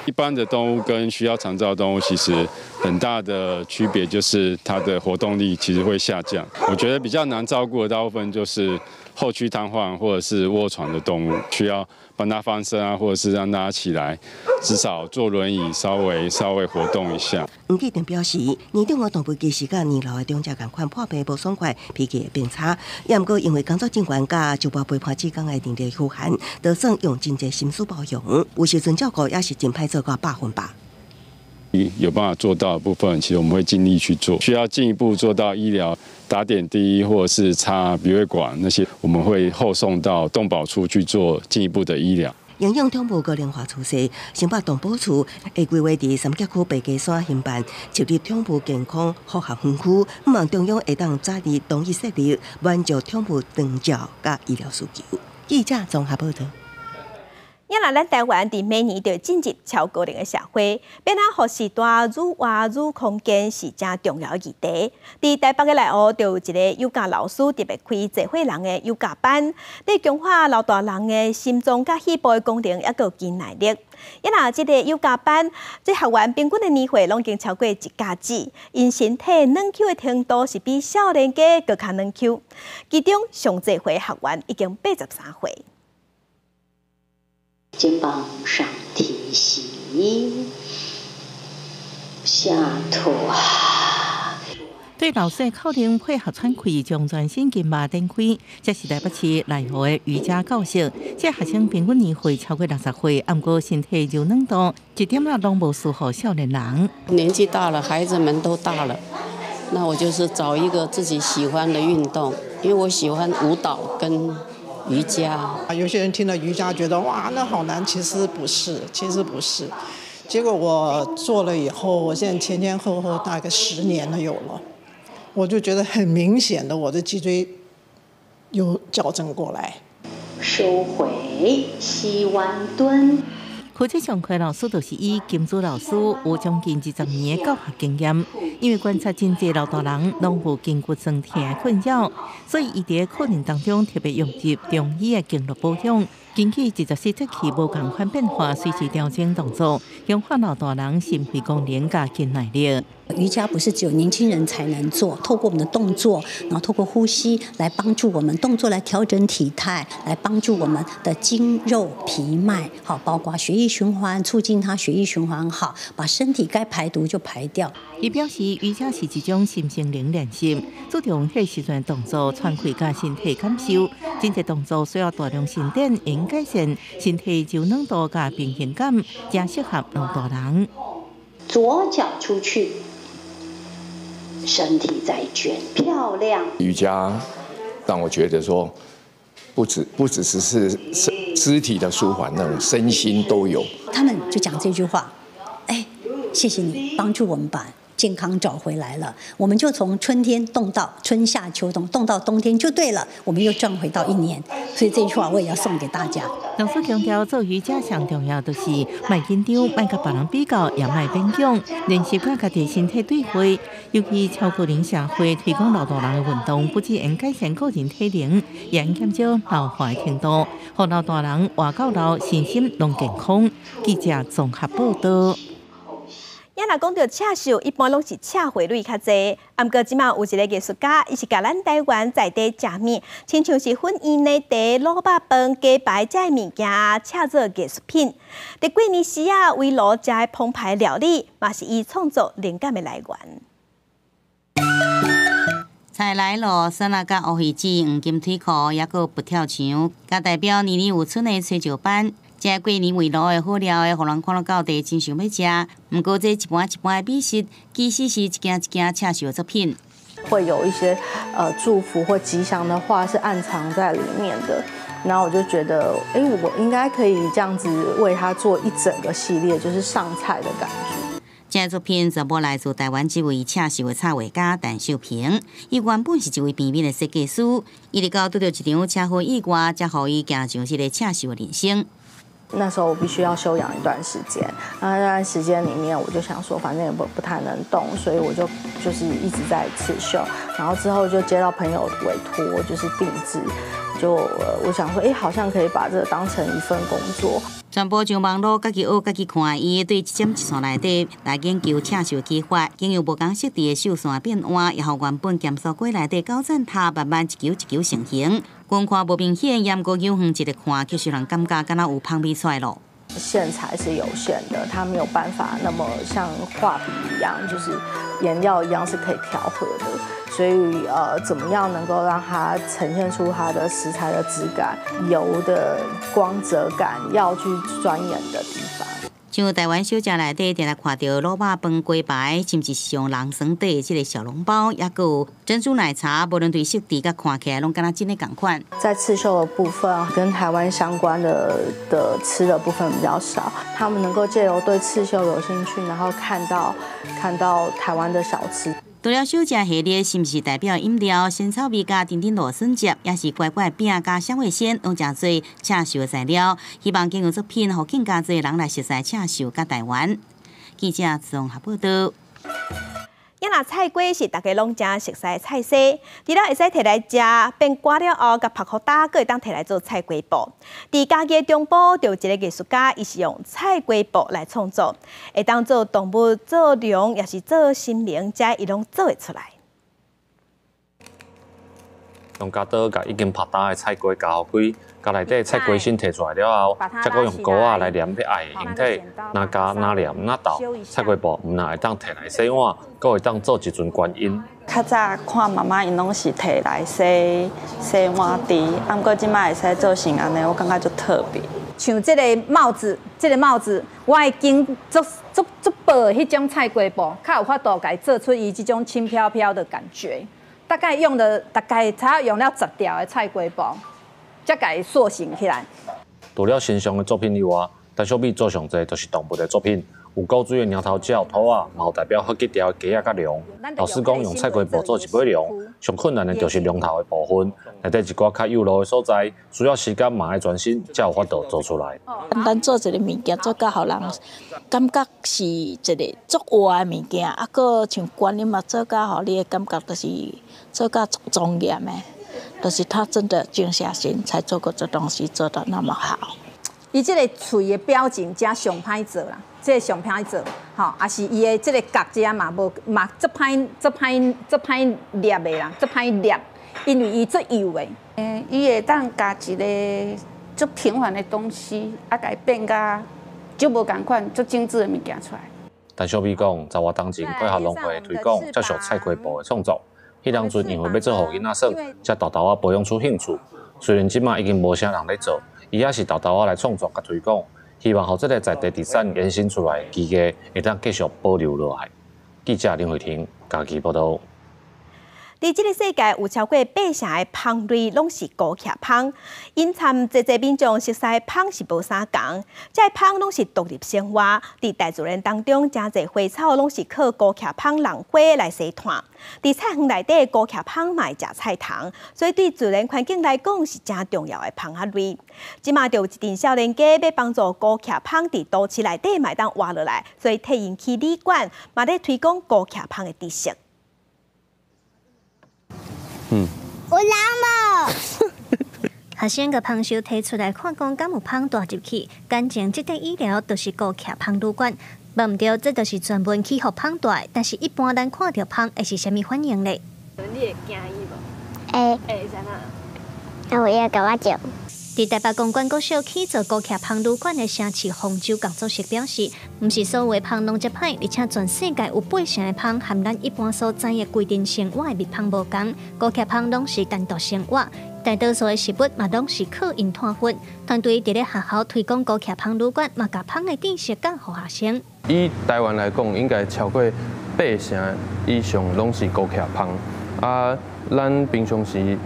一般的動物跟需要長照的動物其實很大的區別就是它的活動力其實會下降。我覺得比較難照顧的大部分就是後區癱瘓或者是臥床的動物，需要幫它翻身啊，或者是讓它起來，至少坐輪椅稍微稍微活動一下。黃繼定表示，年長的動物其實佮年老的長者仝款，破病無爽快，脾氣會變差。也毋過因為工作人員佮就業陪伴志工的能力有限，就算用真濟心思包容，有時陣照顧也是真歹做到100%。有辦法做到的部分，其實我們會盡力去做。需要進一步做到醫療打點滴或者是插鼻胃管那些，我們會後送到動保處去做進一步的醫療。因应宠物高龄化趋势，新北动保处会规划伫三峡区白鸡山兴办设立宠物健康复合园区，希望中央会当早日同意设立，满足宠物长照佮医疗需求。记者综合报道。也若咱台湾伫每年就进入超高龄的社会，欲按怎予序大愈活愈康健是誠重要的议题。伫台北的内湖，就有一个瑜伽老师特别开济岁人的瑜伽班，伫强化老大人的心脏佮肺部的功能，犹阁有肌耐力。也若這个瑜伽班，這學員平均的年歲攏已經超過一甲子，𪜶身體軟 Q 的程度是比少年家閣較軟 Q。其中上濟歲學員已經83歲。肩膀上提吸，下吐。對老師的口令配合喘氣，將全身筋肉展開。這是台北市內湖的瑜伽教室。這學生平均年歲超過60歲，毋過身體柔軟度一點仔攏無輸予少年人。年紀大了，孩子們都大了，那我就是找一個自己喜歡的運動，因為我喜歡舞蹈跟瑜伽。有些人聽了瑜伽覺得哇，那好難，其實不是，其實不是。結果我做了以後，我現在前前後後大概10年了有了，我就覺得很明顯的，我的脊椎有矯正過來。收回，膝彎蹲。負責上課老師就是伊金珠老師，有將近20年的教學經驗。因為觀察真濟老大人攏有筋骨酸痛的困擾，所以伊佇課程當中特別融入中醫的經絡保養，根據24節氣無仝款變化，隨時調整動作，強化老大人心肺功能佮肌耐力。瑜伽不是只有年輕人才能做，透過我們的動作，然後透過呼吸來幫助我們動作來調整體態，來幫助我們的筋肉皮脈，好，包括血液循環，促進它血液循環好，把身體該排毒就排掉。伊表示，瑜伽是一種心身靈練習，注重彼時陣動作喘氣佮身體感受，真濟動作需要大量伸展，會改善身體柔軟度佮平衡感，誠適合老大人。左腳出去。身體在捲，漂亮。瑜伽讓我覺得說，不只是肢體的舒緩，那種身心都有。他們就講這句話，哎，謝謝你幫助我們把健康找回來了。我們就從春天動到春夏秋冬，動到冬天就對了，我們又賺回到一年。所以這句話我也要送給大家。老師強調，做瑜伽上重要就是莫緊張，莫佮別人比較，也莫勉強，練習佮家己身體對話。尤其超高齡社會推廣老大人的運動，不只會改善個人體能，也會減少老化的程度，予老大人活到老，身心攏健康。記者綜合報道。也若講著刺繡，一般攏是刺花類較濟。毋過這馬有一个藝術家，伊是共咱台灣在地食物，親像是粉圓奶茶、滷肉飯、雞排這物件，刺做藝術品。佇過年時啊，圍爐食的澎湃料理，嘛是伊創作靈感的來源。菜來咯，酸辣佮烏魚子、黃金腿褲，猶閣佛跳牆，佮代表年年有春的炊石板。這過年圍爐的好料的，予人看了到底真想欲食。毋過這一盤一盤的美食，其實是一件一件刺繡作品。會有一些祝福或吉祥的話是暗藏在裡面的。然後我就覺得，哎，我應該可以這樣子為他做一整個系列，就是上菜的感覺。這作品全部來自台灣這位刺繡的插畫家陳秀平。伊原本是一位平面的設計師，一直到拄著一場車禍意外，才予伊行上這个刺繡的人生。那時候我必須要休養一段時間，那那段時間裡面我就想說，反正也不太能動，所以我就是一直在刺繡。然後之後就接到朋友委託，就是定製，就我想說，哎，好像可以把這個當成一份工作。全部將網路家己學、家己看，伊對一針一線內底來研究刺繡技法，經由無仝設置的繡線變換，也予原本鹹酥雞內底九層塔慢慢一球一球成型。遠看無明顯，毋過遠遠一个看，卻是予人感覺敢若有香味出來咯。線材是有限的，它沒有辦法那麼像畫筆一樣，就是顏料一樣是可以調和的。所以怎麼樣能夠讓它呈現出它的食材的質感、油的光澤感，要去鑽研的地方。像台灣小食內底，定定看著滷肉飯、雞排，甚至是用人酸底的這个小籠包，抑閣有珍珠奶茶，無論對質地佮看起來，攏敢若真的仝款。在刺繡的部分，跟台灣相關的吃的部分比較少，他們能夠借由對刺繡有興趣，然後看到台灣的小吃。除了小食系列，是毋是代表飲料、仙草味佮甜甜蘆筍汁，抑是乖乖餅佮香味鮮，攏誠濟刺繡的材料。希望經由作品，予更加濟人來熟悉刺繡佮台灣。記者綜合報道。仔若菜瓜是大家攏誠熟悉的菜色，除了會使提來食，變乾了後，共曝予焦，閣會當提來做菜瓜布。佇嘉義的中部，就有一个藝術家，伊是用菜瓜布來創作，會當做動物、做龍，抑是做神明，遮伊攏做會出來。用鉸刀共已經曝焦的菜瓜鉸予開，共內底菜瓜芯提出來了後，才閣用膏仔來黏欲愛的形體，若鉸若黏若沓，菜瓜布毋但會當提來洗碗，閣會當做一尊觀音。較早看媽媽𪜶攏是提來洗洗碗池，啊，毋過這擺會使做成按呢，我感覺足特別。像這个帽子，這个帽子，我會揀足足足薄的彼種菜瓜布，較有法度共伊做出伊這種輕飄飄的感覺。大概用了大概才用了10條的菜瓜布，才共伊塑形起來。除了形象的作品以外，陳小美做上濟就是動物的作品，有古錐的貓頭鳥、兔仔，嘛有代表好幾條的雞仔佮龍。老師講，用菜瓜布做一尾龍，上困難的就是龍頭的部分，內底一寡較幼路的所在，需要時間嘛愛專心，才有法度做出來。簡單做一个物件，做甲予人感覺是一个足活的物件，啊，閣像觀音嘛，做甲予你的感覺就是做甲足莊嚴的，就是他真的靜下心才做過這東西，做得那麼好。伊這个喙的表情遮上歹做啦，這个上歹做，吼，抑是伊的這个角遮嘛無嘛足歹足歹足歹捏的啦，足歹捏，因為伊足幼的。伊會當共一个足平凡的東西，啊，共伊變甲足無仝款、足精緻的物件出來。陳小美講，十外冬前配合農會推廣接受菜瓜布的創作，彼當陣因為欲做予囡仔耍，才沓沓仔培養出興趣。雖然這馬已經無啥人咧做，伊也是沓沓仔來創作佮推廣，希望予這个在地特產延伸出來的技藝會當繼續保留落來。記者林慧婷嘉義報道。佇這个世界有超過八成的蜂類攏是孤徛蜂，𪜶參濟濟民眾熟悉的蜂是無啥仝，這个蜂攏是獨立生活，佇大自然當中，誠濟花草攏是靠孤徛蜂弄花來生炭。佇菜園內底，孤徛蜂嘛會食菜蟲，所以對自然環境來講是誠重要的蜂仔類。這馬就有一陣少年家欲幫助孤徛蜂佇都市內底嘛會當活落來，所以替𪜶起旅館，嘛咧推廣孤徛蜂的知識。有人無？學生共蜂箱提出來看，講敢有蜂蹛入去？感情這塊醫療就是孤徛蜂旅館，無毋對，這就是專門去予蜂蹛。但是，一般咱看著蜂會是啥物反應咧？你會驚伊無？會。會是按怎？啊，有伊會共我叫。佇台北公館國小起做孤徛蜂旅館的城市豐洲工作室表示，毋是所有的蜂攏遮歹，而且全世界有八成的蜂和咱一般所知的規陣生活的蜜蜂無仝，孤徛蜂攏是單獨生活，大多數的食物嘛攏是靠𪜶湠粉。團隊佇咧學校推廣孤徛蜂旅館，嘛共蜂的知識教予學生。以台灣來講，應該超過八成以上攏是孤徛蜂。啊，咱平常時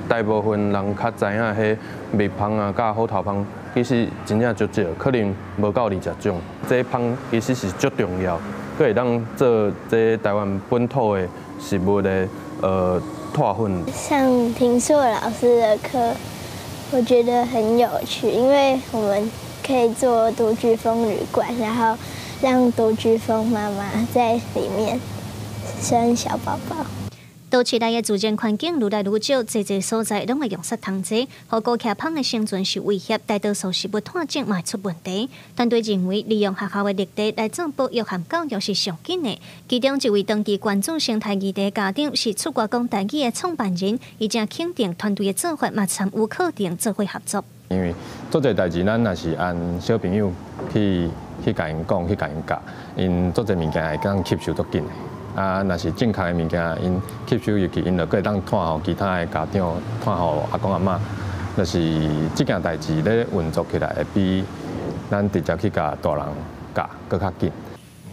大部分人較知影彼蜜蜂啊，佮虎頭蜂，其實真正足少，可能無夠20種。這蜂其實是足重要，閣會當做這台灣本土的食物的湠粉。上庭碩老師的課，我覺得很有趣，因為我們可以做獨居蜂旅館，然後讓獨居蜂媽媽在裡面生小寶寶。都市內的自然環境愈來愈少，濟濟所在攏會用殺蟲劑，予孤徛蜂的生存受威脅，大多數食物湠種嘛會出問題。團隊認為，利用學校的綠地來做保育和教育是上緊的。其中一位長期關注生態議題的家長是出國講台語的創辦人，伊誠肯定團隊的做法，嘛參與課程做伙合作。因為做這代誌，咱若是按小朋友去共𪜶講，去共𪜶教，𪜶做這物件會當吸收足緊的。啊，若是正確的物件，𪜶吸收入去，𪜶就閣會當傳予其他的家長，傳予阿公阿嬤，就是這件代誌咧運作起來，會比咱直接去共大人咬閣較緊。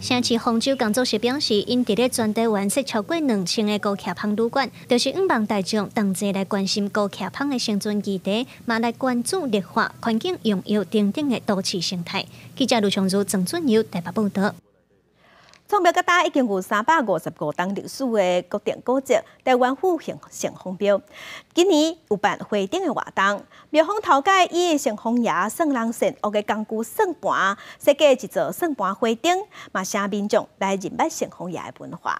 城市方舟工作室表示，𪜶佇咧全台灣設超過2000个高崎芳旅館，就是向望大眾同齊來關心高崎芳的生存議題，嘛來關注綠化、環境用藥等等的都市生態。記者盧長如、鄭俊友台北報導。創廟到今已經有355冬歷史的國定古蹟台灣府城隍廟，今年有辦花燈的活動。廟方頭擺以城隍爺算人善惡的工具算盤，設計一座算盤花燈，嘛請民眾來認捌城隍爺的文化。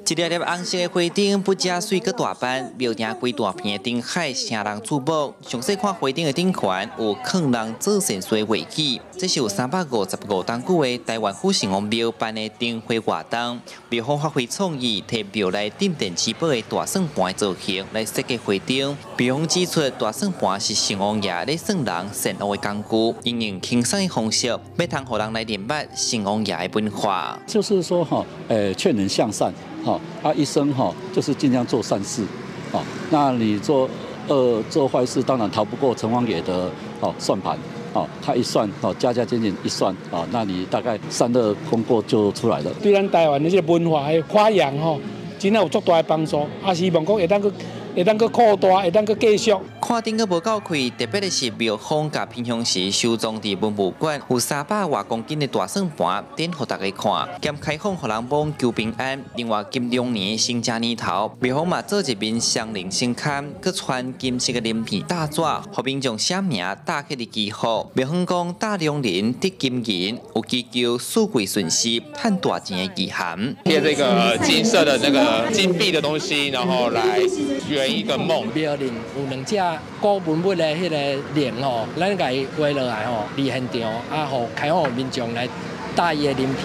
一粒粒紅色的花燈不只媠閣大班，廟埕規大片的燈海，惹人注目。詳細看花燈的頂懸有勸人做善事的畫記，這是有355冬久的台灣府城隍廟辦的燈會活動。廟方發揮創意，提廟內鎮店之寶的大算盤造型來設計花燈。廟方指出，大算盤是城隍爺咧算人善惡的工具，應用輕鬆的方式，欲通予人來認捌城隍爺的文化。就是說，哈，勸人向善。好，他一生哈就是盡量做善事，好，那你做惡做壞事，當然逃不過城隍爺的哦算盤，哦，他一算哦加加減減一算，啊，那你大概善惡功過就出來了。對咱台灣的這個文化的發揚吼，真正有足大的幫助，啊，希望講會當閣會當閣擴大，會當閣繼續。看燈閣無夠氣，特別的是廟方佮平常時收藏佇文物館有300外公斤的大算盤，展予大家看，兼開放予人摸求平安。另外，金龍年新正年頭，廟方嘛做一面雙靈神龕，閣穿金色的鱗片大紙，予民眾寫名打起的祈福。廟方講打龍鱗得金銀，有祈求四季順時、賺大錢的意涵。貼這個金色的那個金幣的東西，然後來圓一個夢。廟裡有兩隻古文物的彼个龍吼，咱共伊畫落來吼，佇現場啊，予開放民眾來戴伊的鱗片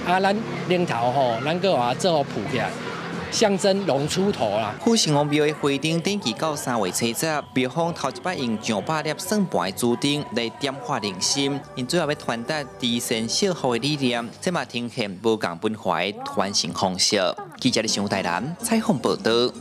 啊，啊，咱龍頭吼，咱閣予它做予浮起來，象徵龍出頭啦。府城隍廟的花燈展期到3月70，廟方頭一擺用上百粒算盤的主燈來點化人心，𪜶主要欲傳達慈善惜福的理念，這嘛呈現無仝文化的傳承方式。記者的上台南採訪報導。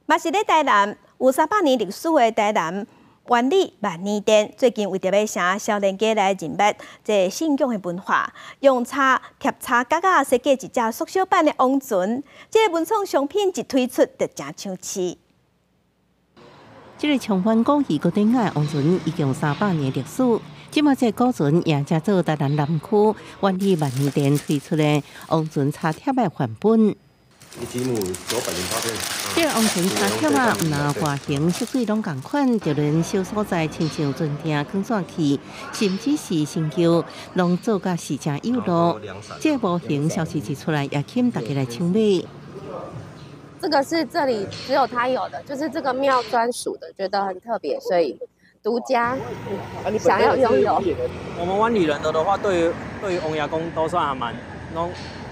嘛是咧台南有300年歷史的台南萬里萬年殿，最近為著欲請少年家來認捌這信仰的文化，用插貼插角仔設計一隻縮小版的王船，這個文創商品一推出就誠搶市。這個充滿古意古典的王船已經有300年歷史，這馬這個古船也成做台南南區萬里萬年殿推出的王船插貼的範本。一積木908片。這個王船插貼啊，毋但外形色水攏仝款，就連小所在，親像船廳捲線器，甚至是神轎，攏做甲是誠有路。這個模型消息一出來，也吸引大家來搶買。這個是這裡只有他有的，就是這個廟專屬的，覺得很特別，所以獨家想要擁有。我們灣裡人的話，對於王爺公都算還蠻，攏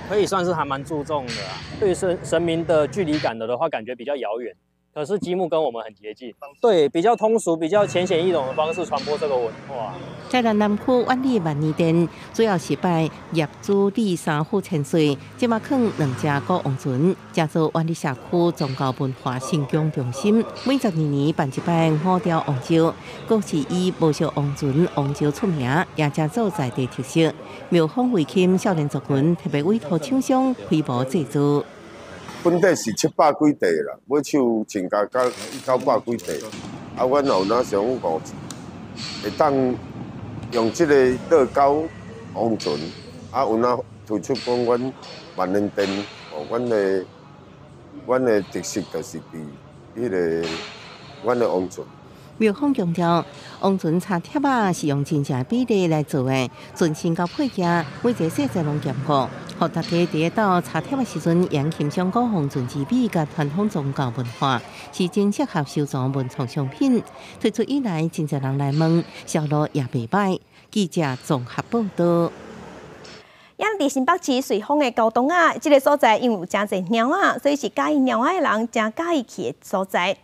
可以算是還蠻注重的啊。對於神明的距離感的話，感覺比較遙遠。可是積木跟我們很貼近，對，比較通俗、比較淺顯易懂的方式傳播這個文化。台南南區萬里萬年殿主要是拜業主李三虎千歲，這馬囥兩隻古王船，成做萬里社區宗教文化信仰中心。每12年辦一擺五條王醮，閣是以無錫王船王醮出名，也成做在地特色。廟方為吸少年族群，特別委託廠商規模製作。本底是700幾塊啦，買手穿加加900幾塊。啊，阮有哪想講，會當用這個樂高王船，啊，有哪推出講阮萬年殿，哦，阮的特色就是佇彼个阮的王船。廟方強調，王船插貼仔是用真正比例來做的，全身佮配件，每一个細節攏兼顧，予大家佇咧插貼的時陣，會欣賞古王船之美佮傳統宗教文化，是真適合收藏文創商品。推出以來，真濟人來問，銷路也袂䆀。記者綜合報導。佇新北市瑞芳的高洞仔，這個所在因為有誠濟貓仔，所以是佮意貓仔的人誠佮意去的所在。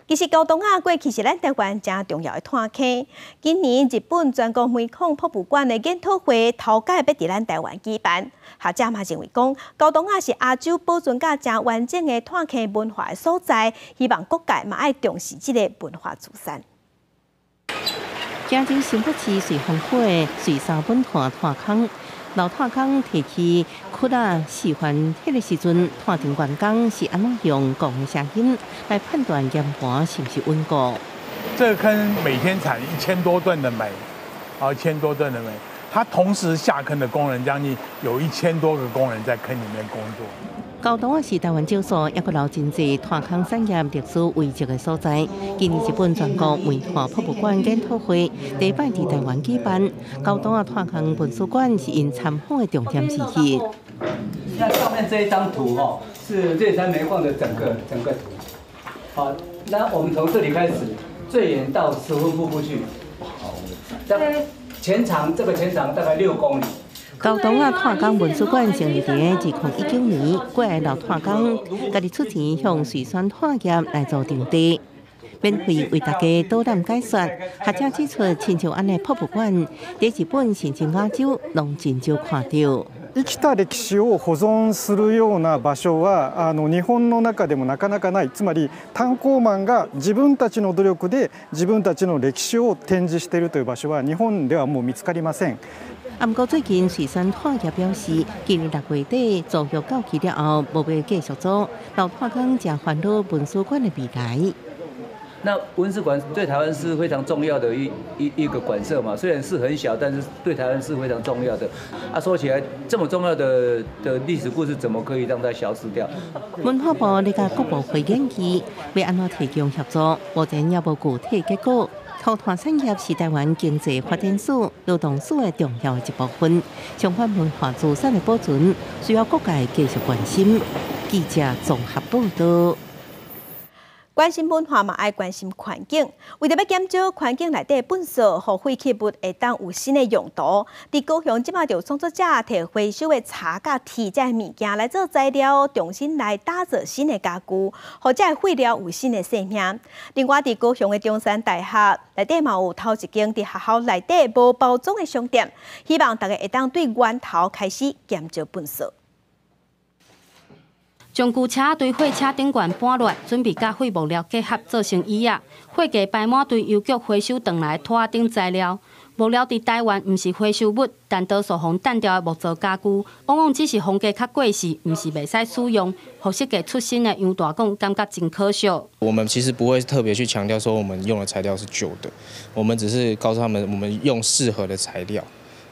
其實高洞仔過去是咱台灣誠重要的炭坑。今年日本全國煤礦博物館的研討會頭擺欲佇咱台灣舉辦，學者嘛認為講，高洞仔是亞洲保存甲誠完整的炭坑文化的所在，希望各界嘛愛重視這个文化資產。加州新北市瑞芳区的瑞沙本炭炭坑，老炭工提起窟仔示范，彼个时阵，炭场员工是按怎用钢的声音来判断岩盘是毋是稳固？这个坑每天产1000多吨的煤，啊，一千多吨的煤，它同时下坑的工人将近有1000多个工人在坑里面工作。高东是台湾少数犹阁留真济炭坑产业历史遗迹的所在。今年日本全国煤炭博物馆研讨会第一摆伫台湾举办，高东仔炭坑文史馆是𪜶参访的重点之一。那上面这一张图哈，是瑞山煤矿的整个图。好，那我们从这里开始，最远到十分瀑布去。全长这个全长大概6公里。高东仔炭工文史馆成立伫2019年，过来老炭工家己出钱向瑞山炭业来租场地，免费为大家导览解说。学者指出，亲像按呢博物馆，伫日本甚至亚洲拢真少看著。生きた歴史を保存するような場所は日本の中でもなかなかない。つまり炭鉱マンが自分たちの努力で自分たちの歴史を展示しているという場所は日本ではもう見つかりません。啊，毋過最近瑞山炭業表示，今年6月底租約到期了後，無欲繼續租，老炭工誠煩惱文史館的未來。那文史館對台灣是非常重要的一個館舍嘛，雖然是很小，但是對台灣是非常重要的。啊，說起來這麼重要的歷史故事，怎麼可以讓它消失掉？文化部咧佮國博會研究，欲按怎提供協助，目前猶無具體結果。塗炭產業是台灣經濟發展史、勞動史的重要一部分，相關文化資產的保存需要各界繼續關心。記者綜合報導。關心文化嘛，愛關心環境。為著欲減少環境內底糞埽，予廢棄物會當有新的用途。佇高雄這馬就有創作者提回收的茶佮鐵這个物件來做材料，重新來打造新的家具，予這个廢料有新的生命。另外，佇高雄的中山大學內底嘛有頭一間佇學校內底無包裝的商店，希望大家會當對源頭開始減少糞埽。將舊車對貨車頂懸搬落來，準備佮廢木料結合做成椅仔。貨架擺滿對郵局回收轉來拖仔等材料。木料佇台灣毋是回收物，但多數予彈掉的木造家具，往往只是風格較過時，毋是袂使使用。予設計出身的楊大講，感覺真可惜。我們其實不會特別去強調說我們用的材料是舊的，我們只是告訴他們，我們用適合的材料。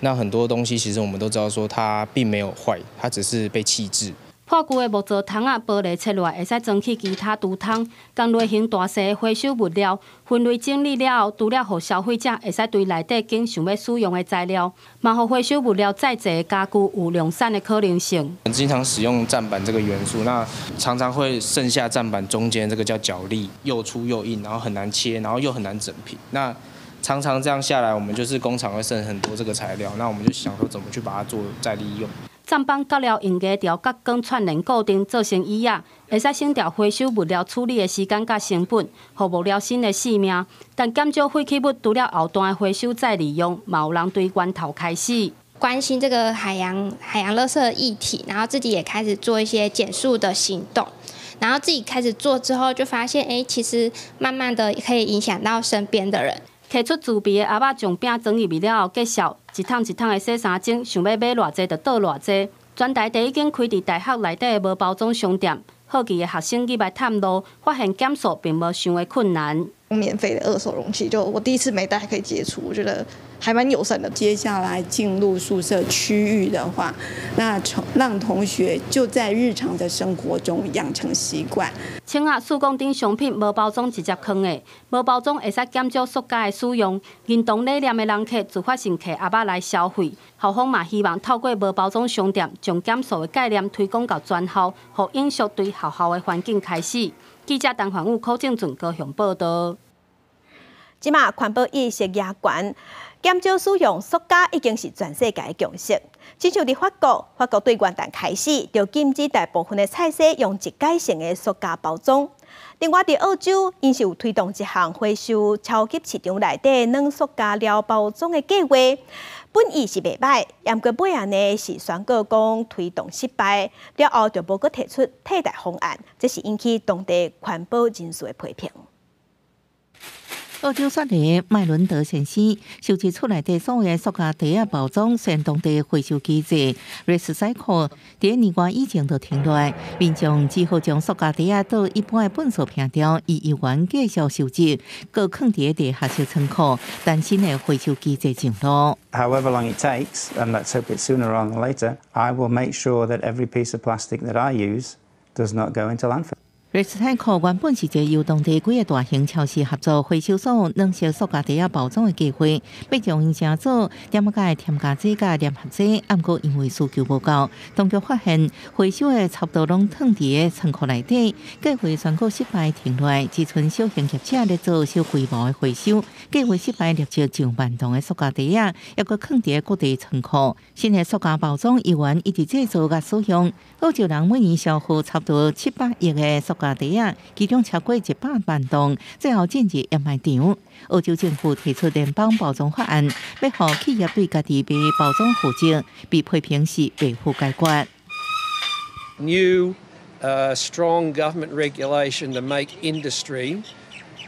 那很多東西其實我們都知道說它並沒有壞，它只是被棄置。破舊的木造窗仔玻璃切落來，會使裝去其他櫥窗。仝類型大細的回收物料分類整理了後，除了予消費者會使對內底揀想欲使用的材料，嘛予回收物料再製的家具有量產的可能性。經常使用棧板這個元素，那常常會剩下棧板中間這個叫角礫，又粗又硬，然後很難切，然後又很難整平。那常常這樣下來，我們就是工廠會剩很多這個材料，那我們就想說怎麼去把它做再利用。棧板角料用牙條佮鋼串連固定做成椅仔，會使省掉回收物料處理的時間佮成本，予木料新的生命。但減少廢棄物，除了後段的回收再利用，嘛有人對源頭開始關心這個海洋垃圾的議題，然後自己也開始做一些減塑的行動。然後自己開始做之後，就發現，欸，其實慢慢的可以影響到身邊的人。提出自備的盒仔，將餅裝入去了後，繼續一桶一桶的洗衫精，想欲買偌濟就倒偌濟。全台第一間開佇大學內底的無包裝商店，好奇的學生入來探路，發現減塑並無想的困難。免費的二手容器，就我第一次沒帶還可以接觸，我覺得還蠻友善的。接下來進入宿舍區域的話，那從讓同學就在日常的生活中養成習慣。清啊，塑鋼等商品無包裝直接囥的，無包裝會使減少塑膠的使用。認同理念的人客自發性提盒仔來消費。校方嘛希望透過無包裝商店，將減塑的概念推廣到全校，予永續對學校的環境開始。記者陳環武、柯正俊高雄報導。這馬環保意識也懸，減少使用塑膠已經是全世界的共識。親像佇法國，法國對元旦開始就禁止大部分的菜色用一改性的塑膠包裝。另外，佇澳洲，𪜶是有推動一項回收超級市場內底軟塑膠料包裝的計劃。本意是袂䆀，毋過尾仔呢是宣告講推動失敗，了後就無閣提出替代方案，這是引起當地環保人士的批評。澳洲雪梨麥倫德先生收集出來的所有塑膠袋仔包裝，雖然當地回收機制 recycle 佇年外以前就停落來，民眾只好將塑膠袋仔倒一般的糞掃瓶中，伊猶原繼續收集，閣囥佇地下室倉庫，等新的回收機制上路。 However long it takes, and let's hope it's sooner rather than later, I will make sure that every piece of plastic that I use does not go into landfill. Recycle 原本是一个由當地幾个大型超市合作回收所濃縮塑膠袋仔包裝的計劃，欲將𪜶成做點仔個添加劑佮黏合劑，毋過因為需求無夠，當局發現回收的差不多攏囥佇个倉庫內底，計劃宣告失敗停落來，只賰小型業者咧做小規模的回收，計劃失敗，立即上萬噸的塑膠袋仔，猶閣囥佇个各地倉庫。新的塑膠包裝猶原一直製造佮使用，澳洲人每年消耗差不多700億个塑膠袋仔，其中超過100萬噸，最後進入掩埋場。澳洲政府提出聯邦包裝法案，欲予企業對家己賣包裝負責，被批評是袂赴解決。 New, strong government regulation to make industry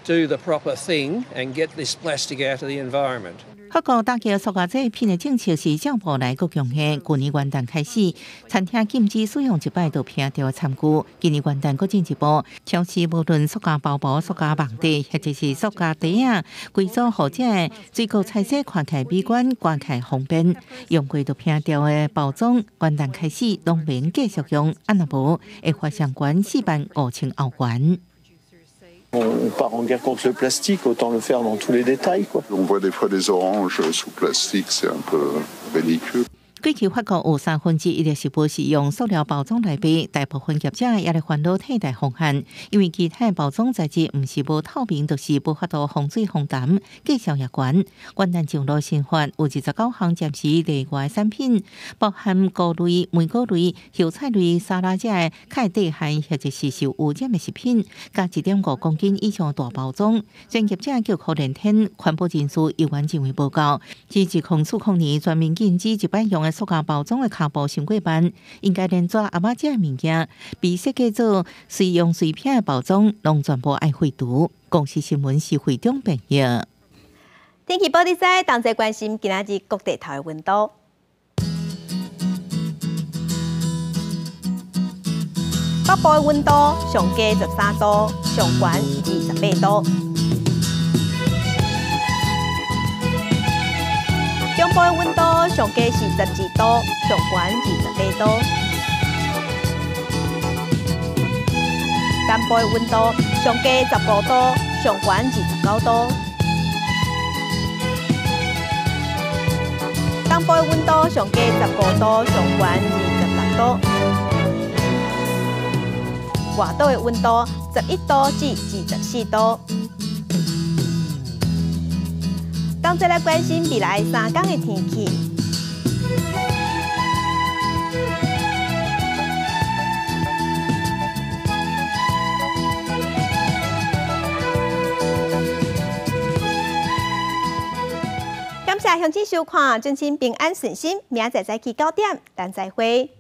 do the proper thing and get this plastic out of the environment. 法國打擊塑膠製品的政策是照步來閣強硬。去年元旦開始，餐廳禁止使用一擺就撇掉的餐具。今年元旦閣進一步，超市無論塑膠包包、塑膠網袋，或者是塑膠袋仔，規組予這个水果菜色看起來美觀，掛起來方便。用過就撇掉的包裝，元旦開始攏免繼續用，啊若無會罰上懸4萬5千歐元。 On part en guerre contre le plastique, autant le faire dans tous les détails, quoi. On voit des fois des oranges sous plastique, c'est un peu ridicule. 過去法國有1/3的食物是用塑料包裝來賣，大部分業者也咧煩惱替代方案，因為其他包裝材質毋是無透明，就是無法度防水防澹，價錢也懸。元旦上路新法有29項暫時例外產品，包含穀類、莓果類、葉菜類、沙拉這个較會底汗或者是受污染的食品，加1.5公斤以上大包裝。專業者叫苦連天，環保人士猶原認為無夠。自2040年全面禁止一擺用的塑膠包裝的跤步傷過慢，應該連紙盒仔這个物件，被設計做隨用隨撇的包裝，攏全部愛廢除。公視新聞是會長編譯。天氣報你知，同齊關心今仔日各地頭的溫度。北部的溫度上低13度，上懸28度。中部的溫度上低是12度，上懸28度。南部的溫度上低15度，上懸29度。東部的溫度上低15度，上懸26度。外島的溫度11度至24度。同齊來關心未來3天的天氣。感謝鄉親收看，祝親平安順心，明仔載早起9點，咱再會。